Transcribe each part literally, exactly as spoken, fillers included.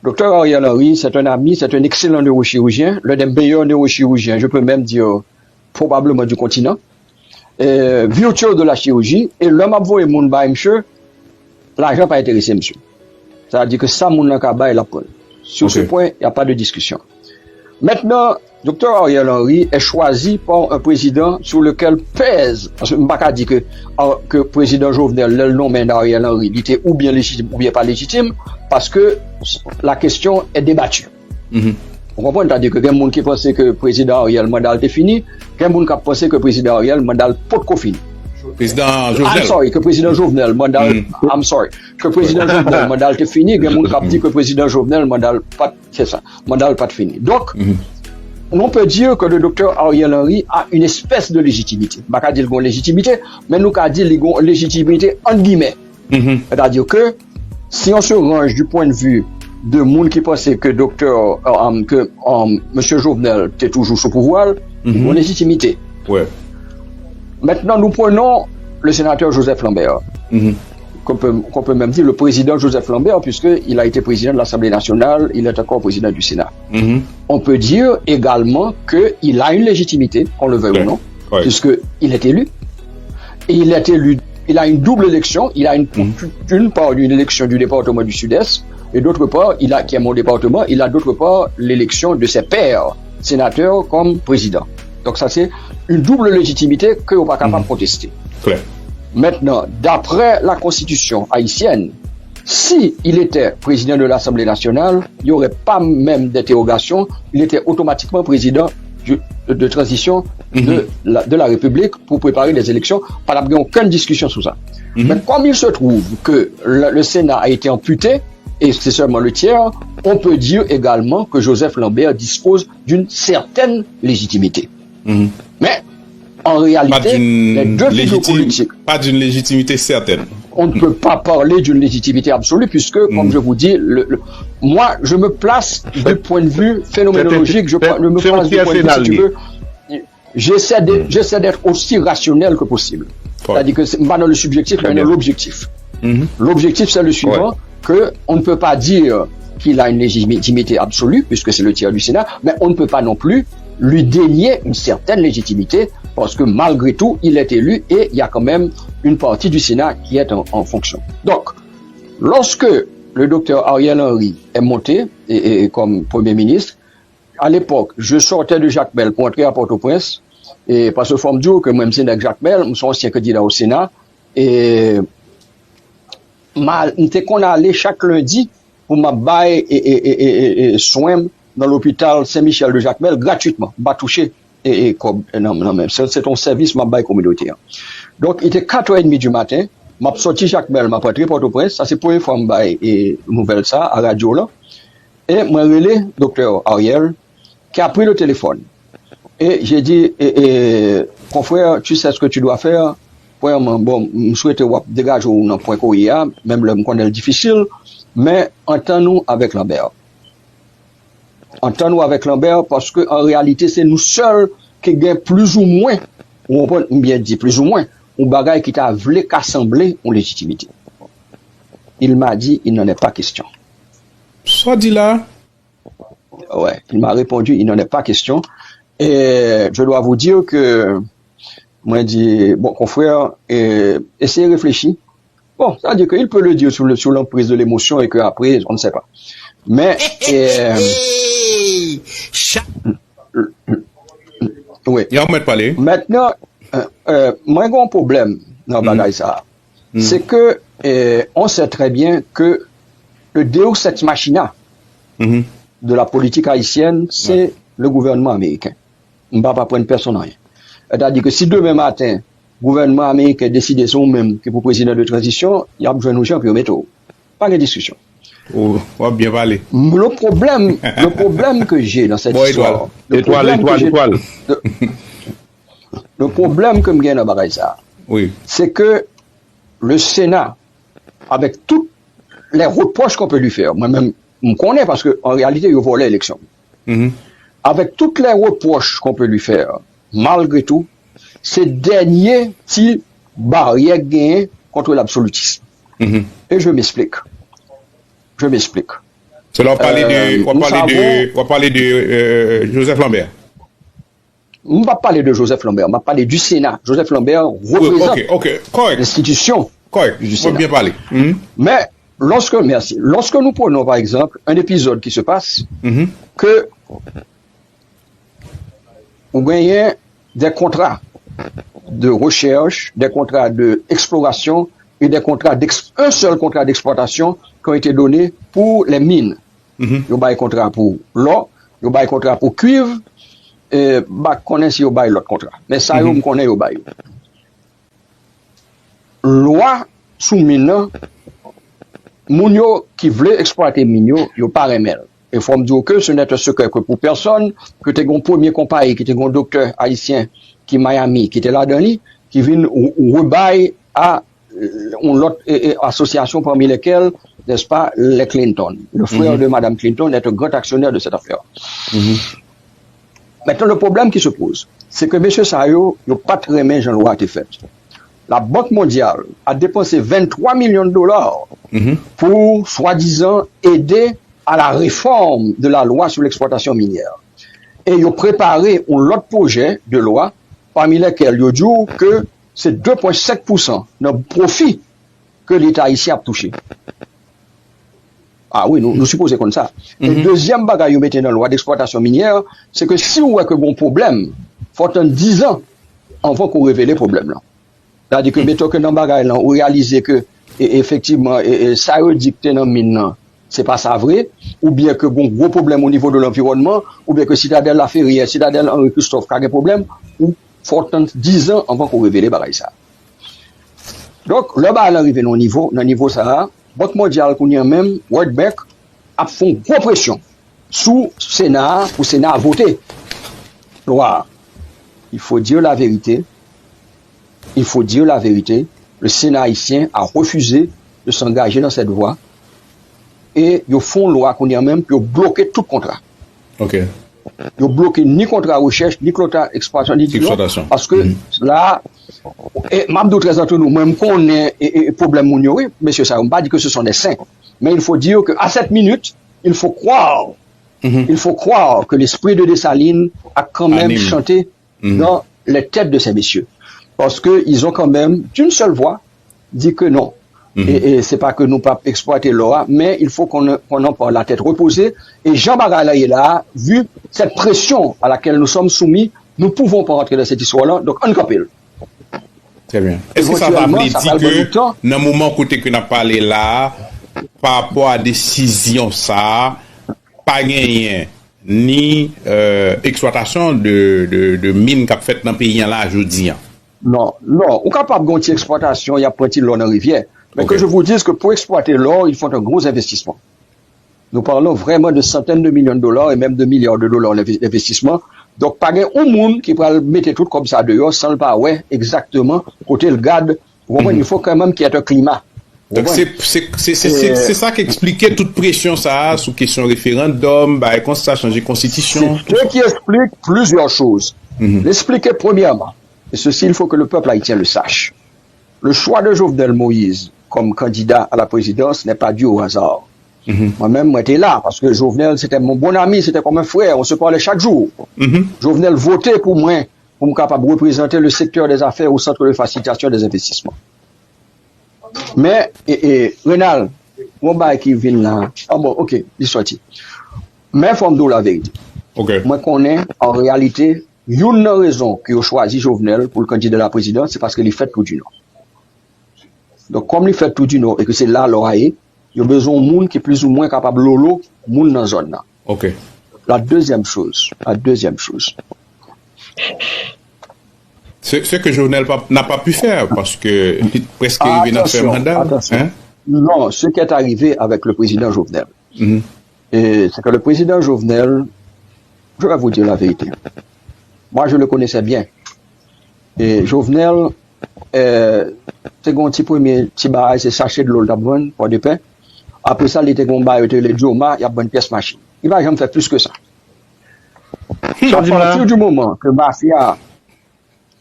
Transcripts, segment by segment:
Docteur Ariel Henry, c'est un ami, c'est un excellent neurochirurgien, l'un des meilleurs neurochirurgiens, je peux même dire, probablement du continent, euh, virtuose de la chirurgie, e lè m ap voye moun bay misye, lajan pa enterese misye. Sa vle di ke sa moun nan ka bay, l ap pran. Sur ce point, il n'y a pas de discussion. Maintenant, Docteur Ariel Henry est choisi par un président sur lequel pèse, paske m pa ka di ke, ke prezidan Jovenel, lè l nonmen Ariel Henry, li te oubyen lejitim oubyen pa lejitim, paske la question est débattue. Ou konprann? Sa vle di ke gen moun ki panse ke prezidan Ariel manda l te fini, gen moun k ap panse ke prezidan Ariel manda l potko fini. Prezidan I'm Jovenel. sorry, ke prezidan Jovenel manda l, I'm sorry, ke prezidan Jovenel manda l te fini, gen moun k ap di ke prezidan Jovenel manda l pa t, se sa, manda l pa t fini. Donk, on peut dire que le docteur Ariel Henry a une espèce de légitimité. M pa ka di l gen lejitimite, men nou ka di li gen lejitimite ant gimè. C'est-à-dire que si on se range du point de vue de moun ki panse ke docteur, euh, um, ke um, mesye Jovenel te toujou sou pouvwa l, li gen lejitimite. Ouais. Maintenant, nous prenons le sénateur Joseph Lambert, qu'on peut, qu'on peut même dire le président Joseph Lambert, puisqu'il a été président de l'Assemblée nationale, il est encore président du Sénat. On peut dire également qu'il a une légitimité, qu'on le veuille ou non, Ouais. puisqu'il est élu. Et il est élu, il a une double élection, il a une, une part d'une élection du département du Sud-Est, et d'autre part, il a, qui est mon département, il a d'autre part l'élection de ses pairs sénateurs comme président. Donc ça, c'est une double légitimité ke yo pa kapab konteste. Klè. Maintenant, d'après la constitution haïtienne, si il était président de l'Assemblée nationale, il n'y aurait pas même d'interrogation, il était automatiquement président du- de transition de la, de la République pour préparer les élections. Pa t ap gen okenn diskisyon sou sa. Mais comme il se trouve que le, le Sénat a été amputé, et c'est seulement le tiers, on peut dire également que Joseph Lambert dispose d'une certaine légitimité. Mais en Pas réalité, les d'une deux figures légitime, politiques, pas d'une légitimité certaine. On ne peut pas parler d'une légitimité absolue puisque, comme je vous dis, le, le- moi, je me place du point de vue phénoménologique, je, Fais- je me fais un place du tiers point de vue, si tu scénario. veux. J'essaie de- j'essaie d'être aussi rationnel que possible. C'est-à-dire que c'est pas dans le subjectif, mais dans l'objectif. L'objectif, c'est le suivant, que on ne peut pas dire qu'il a une légitimité absolue, puisque c'est le tiers du Sénat, mais on ne peut pas non plus lui dénier une certaine légitimité, parce que malgré tout, il est élu et il y a quand même une partie du Sénat qui est en, en fonction. Donc, lorsque le docteur Ariel Henry est monté et- et- et comme Premier ministre, à l'époque, je sortais de Jacmel pour entrer à Port-au-Prince, e paske fò m di w ke mwen, m se nèg Jacmel, m se ansyen kandida o Sena, e m te konn ale chak lendi pou m ap bay e, e, e, e, e, swen m nan lopital Sen Michel de Jacmel gratwitman. M pa touche e, e, kòb nan, nan men. Se, se yon sèvis m ap bay kominote an. Donk, il était quatre heures et demie du matin, m ap sòti Jacmel, m ap rantre Pòtoprens. Sa se premye fwa m bay e, nouvèl sa a radyo la. E mwen rele doktè Ariel, qui a pris le téléphone. Et j'ai dit, eh, eh, confrère, tu sais ce que tu dois faire. Premyèman, bon, m swete w ap degaje w nan pwen ke w ye a, menm lè m konnen l difisil, men antann ou avèk Lambert. Antann ou avèk Lambert, paske an reyalite, se nou sèl ki gen plizoumwen, ou konprann, m byen di plizoumwen, yon bagay ki ta vle ka sanble yon lejitimite. Il m'a dit, il n'en est pas question. Sa w di la? Ouais, il m'a répondu, il n'en est pas question. Et je dois vous dire que, mwen di, bon, confrère, eh, essayez réfléchir. Bon, ça veut dire qu'il peut le dire sous, le- sous l'emprise de l'émotion et que après, on ne sait pas. Mais, eh, oui. Y a mèt pale. Maintenant, euh, euh, mwen gen yon pwoblèm nan bagay sa. C'est que, euh, on sait très bien que le Deus ex machina de la politique haïtienne, c'est le gouvernement américain. M pa pa aprann pèsonn anyen. Sètadi ke si demen maten, gouvènman ameriken deside se ou menm ki pou prezidan de tranzisyon, y ap jwenn ou jan pou yo mete w. Pa gen diskisyon. Ou w ap byen pale. Le problème, le problème que j'ai dans cette Bon, étoile. histoire, le Étoile, problème que étoile, j'ai- étoile. le, le problème que m gen nan bagay sa, Oui. c'est que le Sénat, avec tous les reproches qu'on peut lui faire, mwen menm, m konnen paske an reyalite, yo vòlè eleksyon. Avec tous les reproches qu'on peut lui faire, malgré tout, se dènye ti baryè k genyen kont l'absolutisme. Et je m'explique. Je m'explique. Se la w ap pale de, w ap pale de, w ap pale de euh, Joseph Lambert. M p ap pale de Joseph Lambert, m ap pale du Sénat. Joseph Lambert reprezante l'institution du Sénat. Byen pale. Mais lorsque, merci, lorsque nous prenons par exemple un épisode qui se passe, que ou genyen des contrats de recherche, des contrats d'exploration et des contrats d'ex, un seul contrat d'exploitation qui ont été donnés pour les mines. Yo bay kontra pou lò, yo bay kontra pou kwiv, e m pa konnen si yo bay lòt kontra. Men sa yo m konnen yo bay yo. Lwa sou min nan, moun yo ki vle eksplwate min yo, yo pa renmen l. E fò m di w ke ce n'est un secret que pour personne, ke te gen yon premye konpayi ki te gen yon doktè ayisyen ki Miami, ki te ladan li, ki vin rebay a yon lòt asosyasyon, parmi lesquelles, n'est-ce pas, les Clinton, le frère de Madame Clinton est un grand actionnaire de cette affaire. Maintenant, le problème qui se pose, c'est que mesye sa yo, yo pa t renmen jan lwa a te fèt. La Banque mondiale a dépensé vingt-trois millions de dollars pour, soi-disant, aider à la réforme de la loi sur l'exploitation minière. E yo prepare yon lòt pwojè de lwa, parmi lesquels yo di w ke se de pwen senk pousan nan pwofi ke Leta ayisyen ap touche. A wi, nou, nou sipoze konn sa. E dezyèm bagay yo mete nan lwa d'exploitation minière, se ke si w wè ke gon pwoblèm, fò w tann dizan anvan ke w revele pwoblèm lan. Sètadi ke, meton ke nan bagay lan, ou reyalize ke, e, efektivman, e, e, sa yo di ke te nan min nan, se pa sa vre, oubyen ke gon gwo pwoblèm o nivo de lanviwònman, oubyen ke Sitadèl Laferyè, Sitadèl Henri Christophe ka gen pwoblèm, ou fò w tann dizan anvan ke w revele bagay sa. Donk, lè bagay lan rive nan nivo, nan nivo sa a, Bank Mondyal kounye a menm, World Bank, ap fè yon gwo presyon sou Sena a pou Sena a vote lwa a. Il faut dire la vérité, il faut dire la vérité, le Sénat haïtien a refusé de s'engager dans cette voie. E yo fè yon lwa kounye a menm pou yo bloke tout kontra. Ok. Yo bloke ni kontra rechèch, ni kontra eksplwatasyon, ni di lòt. Paske la, e, m ap di w trè antre nou, mwen m konnen e, e, pwoblèm moun yo, wi, mesye sa yo. M pa di ke ce sont des saints. Mais il faut dire que à cette minute, il faut croire, il faut croire que l'esprit de Dessalines a quand même chanté dans les têtes de ces messieurs. Parce qu'ils ont quand même, d'une seule voix, dit que non. E, e se pa ke nou p ap eksplwate lò a, men il faut qu'on qu'on en parle la tête reposée. E jan bagay la ye la a, vu cette pression à laquelle nous sommes soumis, nous ne pouvons pas rentrer dans cette histoire-là. Donc, ann kanpe l. Très bien. Èske sa ta vle di ke nan moman kote ke n ap pale la a, pa rapò a desizyon sa a, pa genyen ni euh, eksplwatasyon de, de, de min k ap fèt nan peyi an la jodi an? Non, non. Ou kapab gen yon ti eksplwatasyon, y ap pran ti lò nan rivyè. Men ke je vous dise que pour exploiter l'or, il faut un gros investissement. Nous parlons vraiment de centaines de millions de dollars et même de milliards de dollars d'investissement. Donk, pa gen yon moun ki pral mete tout kòb sa deyò san l pa wè egzakteman kote l gad. Ou konprann? Il faut quand même qu'il y ait un climat. Donk, se, se, se, se, se, se sa ki eksplike tout presyon sa a sou kesyon referandòm, bagay konsa, chanje konstitisyon. C'est ce qui explique plusieurs choses. L'expliquer premièrement, et ceci, il faut que le peuple haïtien le sache. Le choix de Jovenel Moïse comme candidat à la présidence n'est pas dû au hasard. Mwen menm, mwen te la, paske Jovenel, c'était mon bon ami, c'était comme un frère, on se parlait chaque jour. Jovenel vote pou mwen, pou m kapab reprezante le secteur des affaires au centre de facilitation des investissements. Men, e, e, Renald, yon bagay ki vin la, ah bon, ok, li sòti. Men fò m di w laverite. Mwen konnen, an reyalite, youn nan rezon ke yo chwazi Jovenel pou l kandida la prezidans, se paske li fèt tou di non. Donk, kòm li fèt tou di non e ke se la lò a ye, yo bezwen yon moun ki plizoumwen kapab lolo moun nan zòn nan. Ok. La deuxième chose, la deuxième chose. Ce, ce que Jovenel pa, n'a pas pu faire, paske li preske rive nan fen manda. Non, ce qui est arrivé avec le président Jovenel, et c'est que le président Jovenel, je vais vous dire la vérité. Moi, je le connaissais bien. E Jovenel, euh, te gen yon ti premye ti bagay, se sache dlo l t ap vann, pòdepè. Apre sa, li te gen yon bagay yo te rele Joma, y ap vann pyès machin. Li pa janm fè plis ke sa. A pati di moman ke mafya,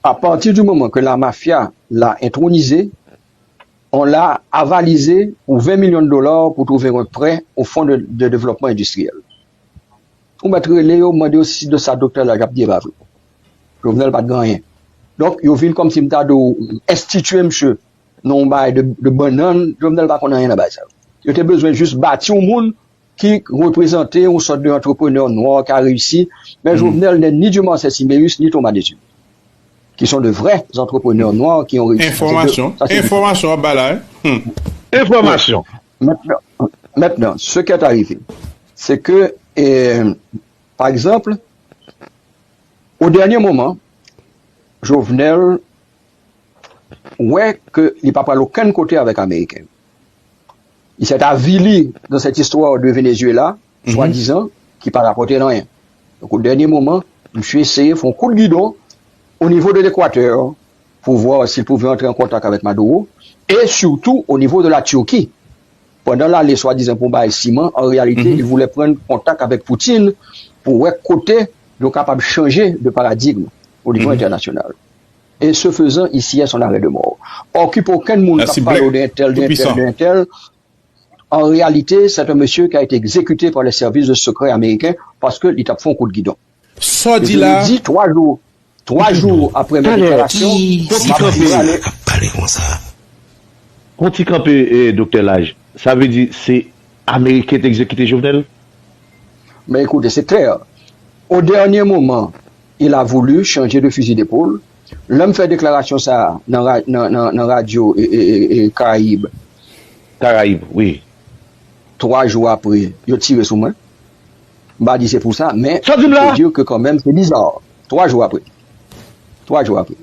a pati di moman ke la mafya la entwonize, on la avalize pou ven milyon de dola pou trouve yon prè o Fon de, de Devlopman Endistriyèl. Ou mèt rele yo, mande yo si de sa doktè Laj ap di e pa vre. Jovenel pa t gen anyen. Donk, yo vin kòmsi m ta di w enstitiye misye nan yon bagay de, de bannann, Jovenel pa konn anyen nan bagay sa yo. Yo te bezwen jis bati yon moun ki reprezante yon sòt de antreprenè nwa ki a reyisi, men Jovenel n'est ni Dieu Marcel Siméus, ni Thomas Désir, qui sont de vrais entrepreneurs noirs qui ont réussi. Enfòmasyon, enfòmasyon w ap bay la, wi. Enfòmasyon. Maintenant, maintenant, ce qui est arrivé, c'est que, euh, par exemple, au dernier moment, Jovenel wè ke li pa pral okenn kote avèk Ameriken. Li sèt avili dans cette histoire de Venezuela, swadizan, ki pa rapòte l anyen. Donk, o dènye moman, misye eseye fè yon kout gidon o nivo de Lekwatè pou vwa si l pouvè antre an kontak avèk Maduro e sitou o nivo de la Turquie. Pandan l ale swadizan pou bay siman, an reyalite, li voulè pran kontak avèk Putin pou wè kote yo kapab chanje de paradigm o nivo entènasyonal. Et ce faisant, il signait son arrêt de mort. Okipe okenn moun k ap pale w de entèl, de entèl, de entèl. En réalité, c'est un monsieur qui a été exécuté par les services de secret américains paske li t ap fè yon kout gidon. Sa w di la, di twa jou, twa jou apre men deklarasyon, m ap di ale. Yon ti kanpe, eh, Doktè Laj. Sa vle di se Ameriken te egzekite Jovenel? Mais écoutez, c'est clair. Au dernier moment, il a voulu changer de fusil d'épaule. Lè m fè deklarasyon sa a nan, ra- nan, nan, nan radyo e, e, e, e Karayib, Karayib, wi. Twa jou apre, yo tire sou mwen. M pa di se pou sa, men se di ke kanmenm se biza. Twa jou apre. Twa jou apre.